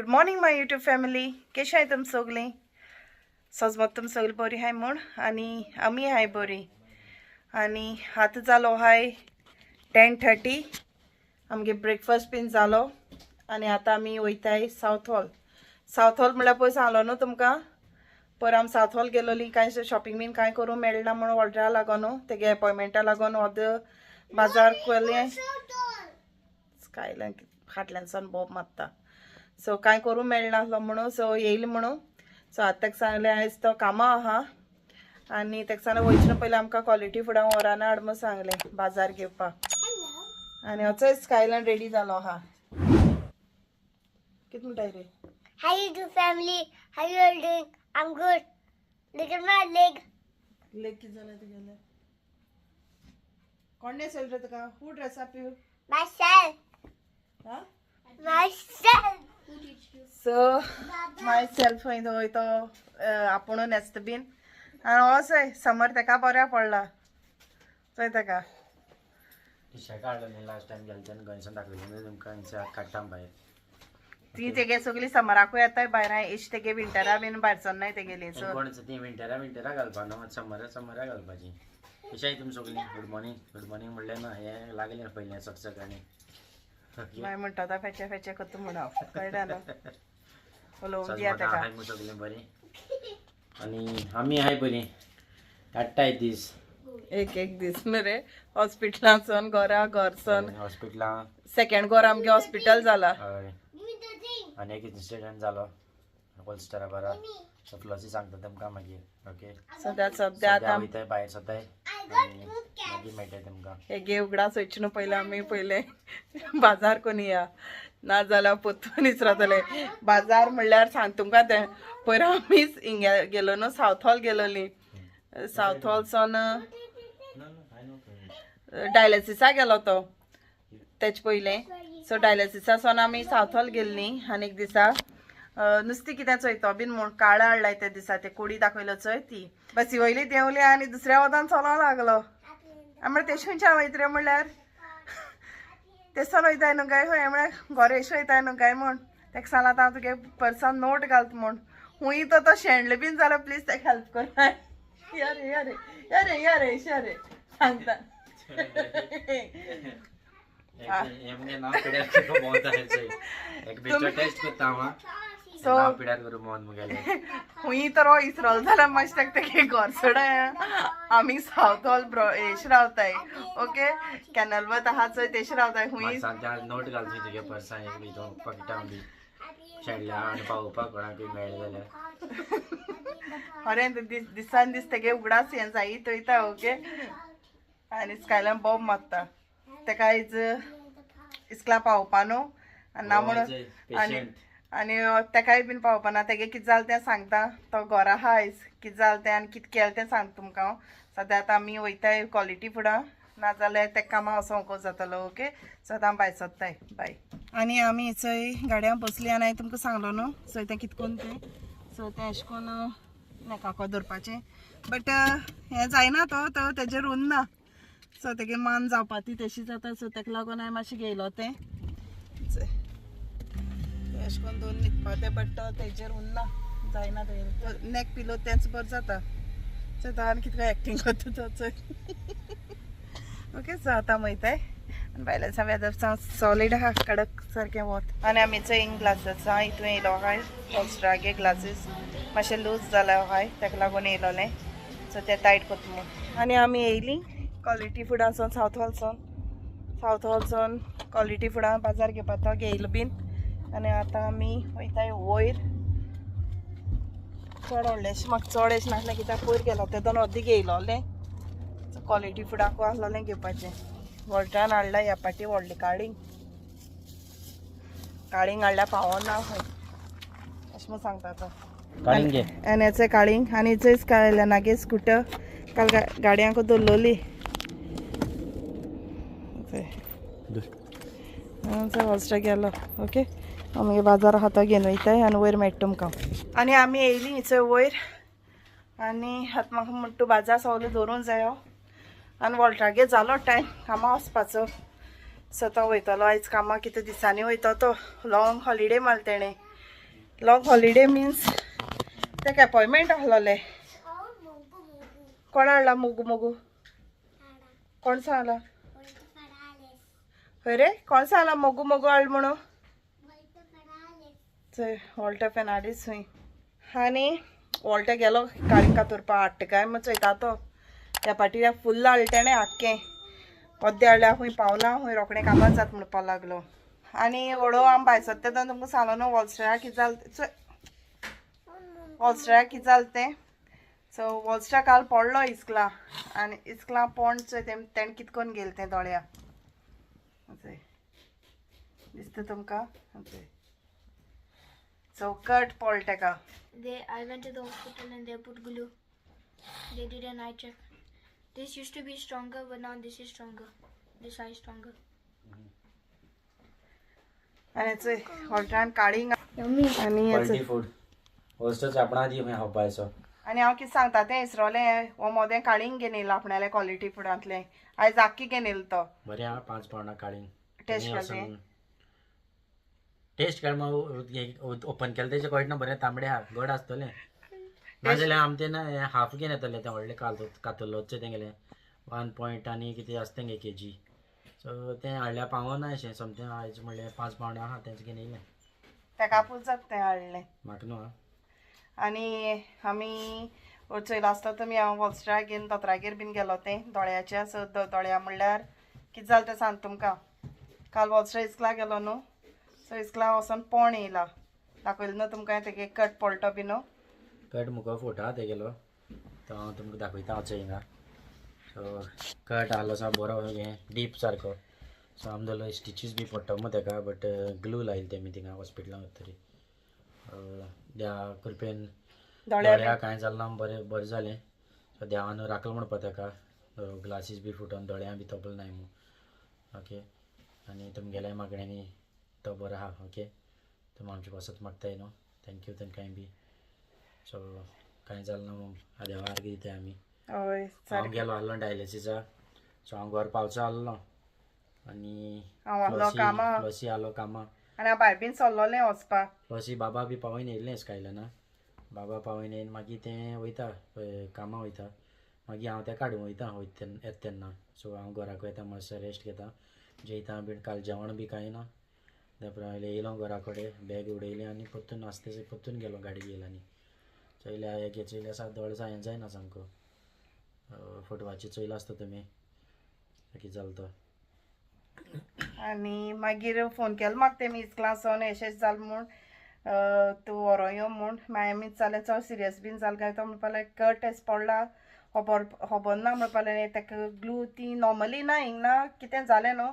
Good morning my YouTube family. केशी आहाय तुम सगळीं? सजमत तुम सगळीं बरी आहाय म्हूण आनी आमी आहाय बरी. आनी आतां जालो आहाय 10:30. आमगे ब्रेकफास्ट बीन जालो आनी आतां आमी वयताय सावथ हॉल. सावथ हॉल म्हणल्यार पयर सांगलो न्हू तुमकां, पयर आमी सावथ हॉल गेलोली. कांय शॉपिंग बीन कांय करूंक मेळना म्हणून ऑर्डरा लागोन न्हू, तेगे एपॉयमेंटा लागोन अर्द बाजार केलें. स्कायलान फाटल्यानसान बोब मारता. सो कांय करूंक मेळनासलो म्हणून सो येयलें म्हणून. सो आतां ताका सांगलें, आयज तो कामां आहा आनी ताका सांगलें, वयचे पयलीं आमकां क्वॉलिटी फुडां व्हराना हाड म्हूण सांगलें बाजार घेवपाक. आनी असोय स्कायलान रेडी जालो आहा. कितें म्हणटाय रे? Hi YouTube family, how you all doing? I'm good. Look at my leg. Leg कितें जालें तुगेलें? कोण न्हेसयलें रे तुका? Who dress up you? Myself. हा. Myself. So my self खंय तो आपुणू न्हेसता बीन. आनी असोय समर तेका बऱ्या पडला, चोय तेका. शेका हाडलें लास्ट टायम गेले तेन्ना, गोंयसान दाखयलें न्हू तुमकां. हिंगा काडटा भायर. ती तेगे सगळी समराकूय येताय भायर. एश तेगे विंटरा बीन भायर सरनाय तेगेली. सो कोण ती विंटरा विंटरा घालपा न्हू, समरा समरा घालपाची. कशें तुमी सगळीं? Good morning. Good morning म्हणलें ना, हें लागलें पयलें चकचक आनी मागीर म्हणटा आतां फेचे फेचे करता म्हूण हांव कळटा न्हू. उलोवंक दिया तेका. हाय मग सगळीं बरीं आनी आमी हाय बरीं. काडटाय दीस. एक एक दीस मरे, हॉस्पिटलांसून घरा, घरसून हॉस्पिटलां. सेकंड घर आमगे हॉस्पिटल जाला. हय. Give me the thing. आनी एक इन्सिडंट जालो होलस्टरा बरा. सो फ्लॉसी सांगता तुमकां मागीर, ओके? सद्या सद्या सद्या आतां वयताय भायर सताय आनी मागीर मेळटाय तुमकां. हे गे उगडास वयचे न्हू, पयलें आमी पयलें बाजार कोनी या, ना जाल्यार पोत्तून इसरातले. बाजार म्हणल्यार सांग तुमकां तें, पयर आमी हिंगा गेलो न्हू, सावथ हॉल गेलोली. सावथ हॉलसून ना ना, हांवें न्हू. डायलिसिसा गेलो तो तेचे पयलें. सो डायलिसिसासून आमी सावथ हॉल गेल्लीं आनी एक दिसा नुस्तें कितें चोयतो बीन म्हूण काळा हाडलाय. त्या दिसा ते कोडी दाखयलो चोय, ती बसी वयली देंवली आनी दुसऱ्या वतान चलोंक लागलो. आमी म्हळ्यार तेश खंयच्यान वयत रे म्हणल्यार, तेसान वयताय न्हू काय खंय? म्हळ्यार गोरेश वयताय न्हू काय म्हूण. तेका सांगलां, आतां हांव तुगे पर्सान नोट घालता म्हूण. हुंय तो तो शेणले बीन जाल्यार प्लीज तेका हेल्प कर. यारे यारे यारे यारे यारे सांगता. हे मुगे नांव पिड्यार करूं भोंवता. एक बेश्टो टेस्ट करता हांव. सो नांव पिड्यार करूं भोंवन मुगेलें. हुंय तर हो इसरोल जाल्यार मातशें ताका तेगे घर सोडाय. आमी सावथ हॉल हेश रावताय, ओके, कॅनल वत आहा चोय, तेश रावताय हुंय. सद्या नोट घालची तुगे पर्सान, एक बी पकटा बी शेणल्या आनी पावोवपाक कोणाकूय मेळ्ळें जाल्यार. खरें दीस दिसान दीस तेगे उगडास हें जायत वयता, ओके. आनी स्कायलान बोब मारता तेका. आयज इस्कला पावोवपा न्हू आनी ना म्हणून आनी पेशंट. आनी तेकाय बीन पावपा ना. तेगे कितें जालें तें सांगता. तो घरा आहा आयज. कितें जालें तें आनी कितें केलें तें सांगता तुमकां हांव. सद्या आतां आमी वयताय क्वॉलिटी फुडां, नाजाल्यार तेका कामां वचोंक जातलो. ओके, सो आतां आमी भायर सोदताय. बाय. आनी आमी चोय गाडयान बसली आनी हांवें तुमकां सांगलो न्हू, चोय तें कितें करून तें. सो तें अशें करून नेकाको धरपाचें, बट हें जायना. तो तो तेजेर उरना. सो तेगे मान जावपा ती तशी जाता. सो तेका लागून हांवें मातशें घेयलो तें. चोय, अशें करून दोन न्हिदपा तें, बट तो तेजेर उरना, जायना तेजेर. नेक पिलो तेंच बरें जाता. चोय, तो आनी कितें एक्टींग करता तो चोय. ओके, सो आतां वयताय. आनी भायल्यान वेदर सॉलीड आहा, कडक सारकें वत. आनी आमी चोय हिंग ग्लासीस आहा, हितून येयलो आहाय. हॉलस्टरागे ग्लासीस मातशें लूज जाले आहाय, तेका लागून येयलोलें. सो ते टायट करता म्हूण. आनी आमी येयली क्वॉलिटी फुडां सावथ हॉलसून. सावथ हॉलसून क्वॉलिटी फुडां बाजार घेवपा तो घेयलो बीन. आनी आतां आमी वयताय वयर. चड व्हडलेंशें म्हाका चड अशें नासलें, कित्याक पयर गेलो तेदोन अर्दी घेयलोलें. क्वॉलिटी फुडाकू आसलोलें घेवपाचें. वॉल्टान हाडला ह्या पाटी व्हडलें काळींग. काळींग हाडल्यार पावना खंय, अशें म्हूण सांगता तो. काडून घे. आनी हेचे काळींग. आनी चोय लेनागे स्कुटर काल गाडयांक दवरलोली. हॉस्टेल गेलो. ओके, मागीर बाजार आहा तो घेवन वयताय आनी वयर मेळटा तुमकां. आनी आमी येयली चोय वयर. आनी आतां म्हाका म्हणटा बाजार सगळें दवरूंक जायो. आनी वॉल्टागे जालो टायम कामां वचपाचो. सो तो वयतलो आयज कामाक. कितें दिसांनी वयतो तो, लॉंग हॉलिडे मारला तेणें. लॉंग हॉलिडे मिन्स तेका अपॉयमेंट आसलोलें. कोण हाडला मोगू मोगू? कोण सांगला खंय रे? कोण सांगला मोगू मोगू हाड म्हणून? चोय वॉल्टर फेर्नांडीस खंय. आनी वॉल्टर गेलो काळींग कातुरपा हाडटा काय म्हण चोयता तो. त्या पाटी फुल्ल हाडलें तेणें आख्खें. अर्दें हाडल्यार खंय पावना, खंय रोखडें काबार जाता म्हणपाक लागलो. आनी व्हडो आमी भायर सरता तेन्ना तुमकां सांगलो न्हू वॉलस्ट्राक कितें जालें चोय, वॉलस्ट्राक कितें जालें तें. सो वॉलस्ट्रा काल पडलो इस्कला आनी इस्कला पोंड चोय तेणें कितें करून गेलें तें दोळ्या. चोय दिसता तुमकां? चोय चौकट पडलो तेका. I went to the hospital and they put glue. They did an eye check. This used to be stronger, but now this is stronger. This eye is stronger. आनी चोय वॉल्टरान काळींग आनी क्वॉलिटी फूड होस्टच आपणा दी खंय खावपाचो. आनी हांव कितें सांगता तें इसरोलें. हो मोदें काळींग घेवन येयला आपणालें क्वॉलिटी फुडांतलें. आयज आख्खी घेवन येयलो तो. बरें आहा 5 पावंडा काळींग. टेस्ट केलें? टेस्ट काड ओपन केलें तेजें कळना. बरें तांबडे आहा, गोड आसतलें. नाजाल्यार आम तें ना हाफ घेवन येतलें तें व्हडलें कातुलोचें तेंगेलें 1 पॉयंट आनी कितें आसता तेंगे केजी. सो तें हाडल्यार पावना अशें सोमतें. आयज म्हणलें 5 पावंडा आहा तेंच घेवन येयलें. तेका पुजाक तें हाडलें. म्हाका न्हू. आनी आमी चोयलां आसता तुमी, हांव वॉलस्ट्राक घेवन दोतोरागेर बीन गेलो तें दोळ्याचें. सो दोळ्या म्हणल्यार कितें जालें तें सांगता तुमकां. काल वॉलस्ट्रा इस्कला गेलो न्हू, सो इस्कला वचोन पोण येयला. दाखयलें न्हू तुमकां तेगे कट पडलो बी न्हू. कट मुको फोटो आहा तेगेलो, तो हांव तुमकां दाखयता हांव चोय हिंगा. सो कट आहलो सा बरो हें डीप सारको. सो आम जालो स्टिचीस बी पडटा मग तेका, बट ग्लू लायले तेमी थिंगा हॉस्पिटलान वतरी. देवा कृपेन दोळ्या कांय जालें ना, बरें बरें जालें. सो देवान राखलो म्हणपा तेका. ग्लासीस बी फुटोन दोळ्यां बी तोपलो नाय म्हूण. ओके, आनी तुमगेल्या मागण्यांनी तो बरो आहा. ओके, तुमी आमचे पासत मागताय न्हू, thank you तेंकांय बी. सो कांय जालें ना म्हूण देवा आर्गां दिताय आमी. हय. हांव गेलो आहलो डायलिसिसा. सो हांव घर पावचो आहलो आनी हांव आहलो कामां. फ्लॉसी आहलो कामां. आनी हांव भायर बीन सरलोलें वचपाक. फ्लॉसी बाबा बी पावयन येयल्लें स्कायलना. बाबा पावयन येयन मागीर तें वयता कामां वयता. मागीर हांव तेका हाडूंक वयता वयता येता तेन्ना. सो हांव घराक वयता, मातसो रेस्ट घेता, जेयता बीन. काल जेवण बी कांय ना. त्या उपरांत येयलो घरा कडेन, बॅग उडयलें आनी परतून आस्ते परतून गेलो गाडी घेयला. आनी चोयल्या हेगे चोयल्या सा दोळे सा हें जायना सामको. फोटवाचेर चोयला आसता तुमी कितें जालें तो. आनी मागीर फोन केलो म्हाका तेमी इस्कला सावन एशें जालें म्हूण, तूं व्हरोन यो म्हूण. मागीर आमी जालें चड सिरियस बीन जालें काय तो म्हणपाक लागलो कट एस पडला, खबर खबर ना म्हणपाक लागलें. तेका ग्लू ती नॉर्मली ना हिंग ना कितें जालें न्हू,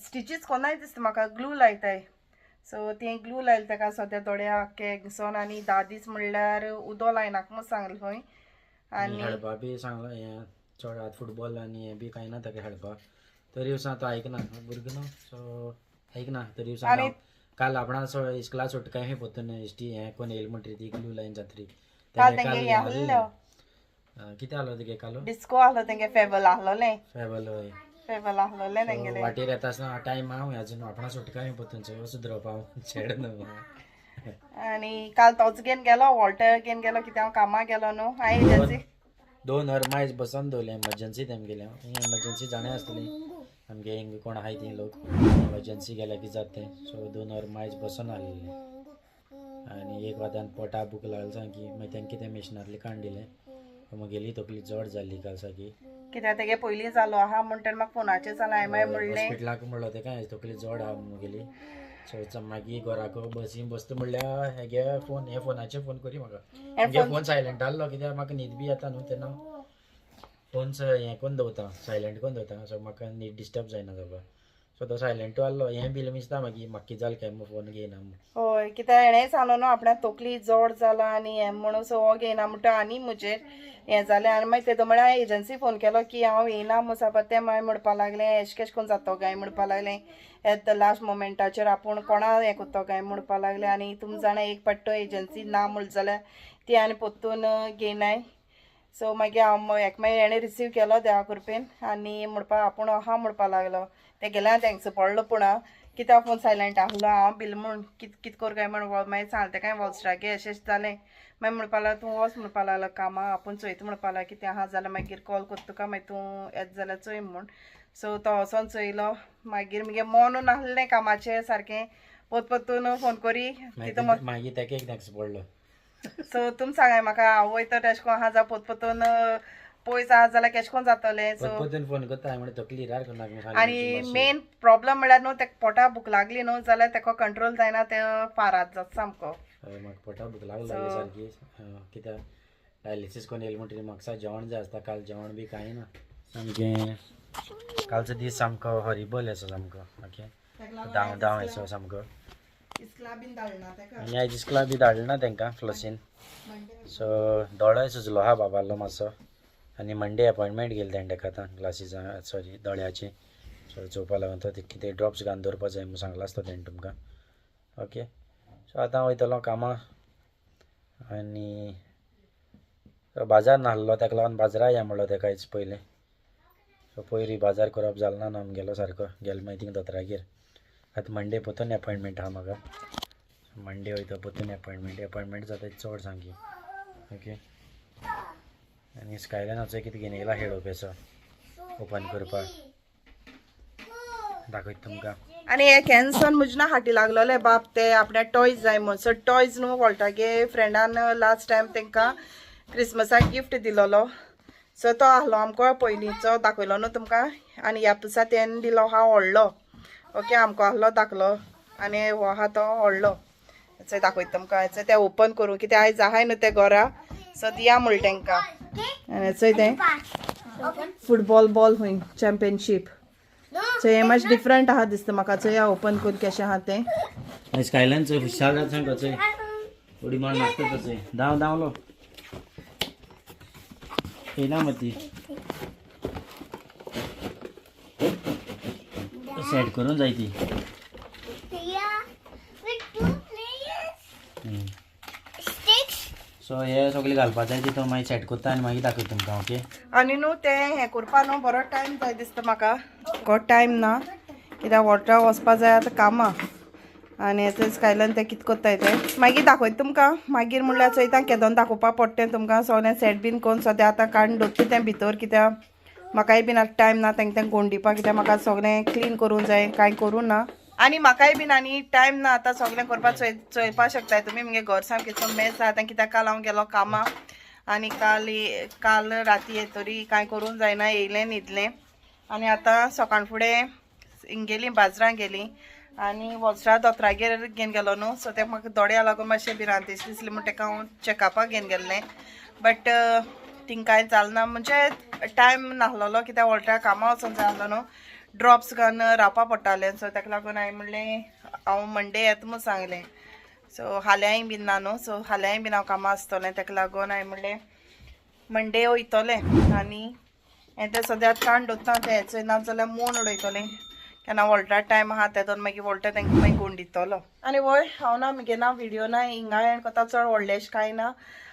स्टिचीस कोन्नाय दिसता म्हाका, ग्लू लायताय. सो तें ग्लू लायलें तेका सद्या दोळ्या आख्खे घिसोन. आनी 10 दीस म्हणल्यार उदो लायनाका म्हूण सांगलें खंय. आनी खेळपा बी सांगलां हें चड आतां फुटबॉल आनी हें बी कांय ना तेका खेळपा. तरी सांग तो आयकना भुरगो न्हू, सो आयकना तरी सांग. काल आपणा सो इस्कला सुट काय खंय परतून एस टी हें कोण येयलें म्हणटरी ती ग्लू लायन जातरी. काल तेंगे हें आहलो कितें आहलो तेगे कालो? डिस्को आहलो तेंगे, फेबल आहलोलें. फेबल हय, फेबल आहलोलें तेंगेलें. वाटेर येता आसतना टायम आहा अजून आपणा सुटका खंय परतून सो सुदरोवपा हांव चेड न्हू. आनी काल तोच घेवन गेलो, वॉल्टर घेवन गेलो कित्याक हांव कामाक गेलो न्हू. हांवें एजन्सी 2 वर मायज बसोन दवरलें एमर्जन्सी तेमगेलें. एमर्जन्सी जाणां आसतली आमगे हिंगा कोण आहाय ती लोक एमर्जन्सी गेल्यार कितें जाता तें. सो 2 वर मायज बसोन आहलें. आनी एक वादान पोटा भूक लागली सामकी. मागीर तेंकां कितें मिशनांतलें काडून दिलें. म्हगेली तकली जड जाल्ली काल सारकी. कित्याक तेगे पयलीं जालो आहा म्हूण तेणें म्हाका फोनाचेर जालें. हांवें मागीर म्हणलें हॉस्पिटलाक म्हणलो तेका तकली जड आहा म्हगेली. सो मागीर घराक बसीन बसता म्हणल्यार हेगे फोन हे फोनाचेर फोन करी म्हाका. हेगे फोन सायलंट आहलो कित्याक म्हाका न्हीद बी येता न्हू तेन्ना फोन हें करून दवरता, सायलंट करून दवरता. सो म्हाका न्हीद डिस्टर्ब जायना जावपा. सो तो सायलंटू आहलो. हें बील दिसता मागीर म्हाका कितें जालें काय म्हूण फोन घेयना म्हूण. हय, कित्याक हेणें सांगलो न्हू आपणाक तकली जड जाला आनी हें म्हणून. सो हो घेयना म्हणटा आनी म्हजेर हें जालें. आनी मागीर तेदो म्हळ्यार एजन्सी फोन केलो की हांव येयना म्हूण सांगपा. तें मागीर म्हणपाक लागलें एशें केशें करून जातो काय म्हणपाक लागलें. एट the last मोमेंटाचेर आपूण कोणा हें करतो काय म्हणपाक लागलें. आनी तुमी जाणा एक पाटी एजन्सी ना म्हणलें जाल्यार ती आनी परतून घेयनाय. सो मागीर हांव एक मागीर हेणें रिसीव केलो देवा कृपेन. आनी म्हणपाक आपूण आहा म्हणपाक लागलो. तें गेलें तेंगसो पडलो पूण कित्याक फोन सायलंट आहलो हांव बील म्हूण कित कित कर काय म्हण मागीर सांगलें तेका वॉल्स्ट्रागे अशेंच जालें. मागीर म्हणपा लागलो तूं वच म्हणपा लागलो कामां आपूण चोयता म्हणपा लागलो कितें आहा जाल्यार मागीर कॉल करता तुका मागीर तूं येता जाल्यार चोय म्हूण. सो तो वचोन चोयलो मागीर मुगे मन नासलें कामाचें सारकें पोत परतून फोन करी तितून मागीर तेका एक नेक्स्ट पडलो. सो तुमी सांगाय म्हाका हांव वयता तेशें कोन्न आहा जावं पोत परतून पयस आहा जाल्यार केशें कोन्न जातलें. सो परतून फोन करता म्हणजे तकली रार करनाका. आनी मेन प्रॉब्लम म्हणल्यार न्हू तेका पोटा भूक लागली न्हू जाल्यार तेका कंट्रोल जायना तें फारात जाता सामको. म्हाका पोटा भूक लागली सारकी कित्याक डायलिसीस करून येयलें म्हणटकीर म्हाका जेवण जाय आसता. काल जेवण बी कांय ना सामकें. कालचो दीस सामको हॉरिबल असो सामको. ओके धांव धांव येसो सामको. आनी आयज इस्कुला बी धाडलें ना तांकां फ्लसीन. सो दोळोय सुजलो आहा बाबालो मातसो. आनी मंडे अपॉयंटमेंट घेयली तेणें ताका आतां ग्लासीसा सॉरी दोळ्याची. सो चोवपा लागून तो कितें ड्रॉप्स घालून दवरपा जाय म्हूण सांगलां आसता तेणें तुमकां. ओके सो आतां वयतलो कामां. आनी बाजार नासलो ताका लागून बाजारा या म्हणलो ताका आयज पयलें. सो पयरूय बाजार करप जालें ना न्हू आमगेलो सारको गेलो मागीर थिंग दोतोरागेर. आतां मंडे परतून अपॉयंटमेंट आहा म्हाका. मंडे वयता परतून अपॉयंटमेंट. अपॉयंटमेंट जाता चड सामकी. ओके आनी स्कायलायनाचो कितें घेवन येयला खेळोवपाचो ओपन करपाक दाखयता तुमकां. आनी हे कॅन्सन म्हज्या हाटी लागलोले बाब ते आपल्या टॉयज जाय म्हूण. सो टॉयज न्हू वॉल्टागे फ्रेंडान लास्ट टायम तांकां क्रिसमसाक गिफ्ट दिलोलो. सो तो आहलो आमकां पयलींचो दाखयलो न्हू तुमकां. आनी ह्या पुसा तेणें दिलो आहा व्हडलो. ओके आमकां आहलो दाखलो आनी हो आहा तो व्हडलो. चोय दाखयता तुमकां. चोय तें ओपन करूं कित्याक आयज आहाय न्हू तें घरा. सो दिया म्हणलें तांकां. आनी चोय तें फुटबॉल बॉल खूंय चॅम्पियनशीप. सो हें मातशें डिफरंट आहा दिसता म्हाका. चोया ओपन करून केशें आहा तें. स्कायलायन चोय हुशार जाता सामको चोय उडी मारून नाचता चोय धांव धांवलो येयना मती सेट करून जाय ती. सो हे सगळे घालपा जाय ती तो मागीर सेट करता आनी मागीर दाखयता तुमकां. ओके आनी न्हू तें हें करपा न्हू बरो टायम जाय दिसता म्हाका. को टायम ना कित्याक वॉटरा वचपा जाय आतां कामां. आनी स्कायलान तें कितें करताय तें मागीर दाखयता तुमकां. मागीर म्हणल्यार चोयता केदोन दाखोवपा पडटा तें तुमकां. सगळें सेट बीन करून सद्या आतां काडून दवरता तें भितर कित्याक म्हाकाय बीन आतां टायम ना तांकां तें गोंडिवपाक कित्याक म्हाका सगळें क्लीन करूंक जाय कांय करूं ना. आनी म्हाकाय बीन आनी टायम ना आतां सगळें करपाक चोयपाक शकताय तुमी. मुगे घर सामकें मेस आहा आतां कित्याक काल हांव गेलो कामां आनी काल काल राती येतरी कांय करूंक जायना येयलें न्हिदलें. आनी आतां सकाळ फुडें हिंग गेलीं बाजरां गेलीं आनी वॉल्सरा दोतोरागेर घेवन गेलो न्हू. सो तेका म्हाका दोळ्या लागून मातशें भिरांतेश दिसली म्हूण तेका हांव चॅकअपाक घेवन गेल्लें. बट थिंग कांय जालें ना म्हणजे टायम नासलेलो कित्याक वॉल्टरा कामां वचोन जाय आसलो न्हू. ड्रॉप्स घालून रावपा पडटालें. सो ताका लागून हांवें म्हणलें हांव मंडे येता म्हूण सांगलें. सो फाल्यांय बीन ना न्हू. सो फाल्यांय बीन हांव कामां आसतलें ताका लागून हांवें म्हणलें मंडे वयतलें. आनी हें तें सद्या काडून दवरता तें चोय ना जाल्यार मोन उडयतलें केन्ना वॉल्टा टायम आहा तेदोन मागीर वॉल्टा तांकां मागीर गोंड दितलो. आनी वय हांव ना मुगे ना व्हिडियो ना हिंगा एंड करता चड व्हडलें कांय ना.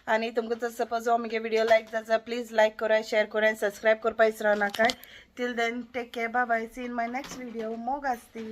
आनी तुमकां जर सपोज हो मुगे व्हिडियो लायक जाता जाल्यार प्लीज लायक कराय शेअर कराय सबस्क्रायब करपा विसरनाकाय. Till then take care, bye bye, see in my next video. मोग आसती.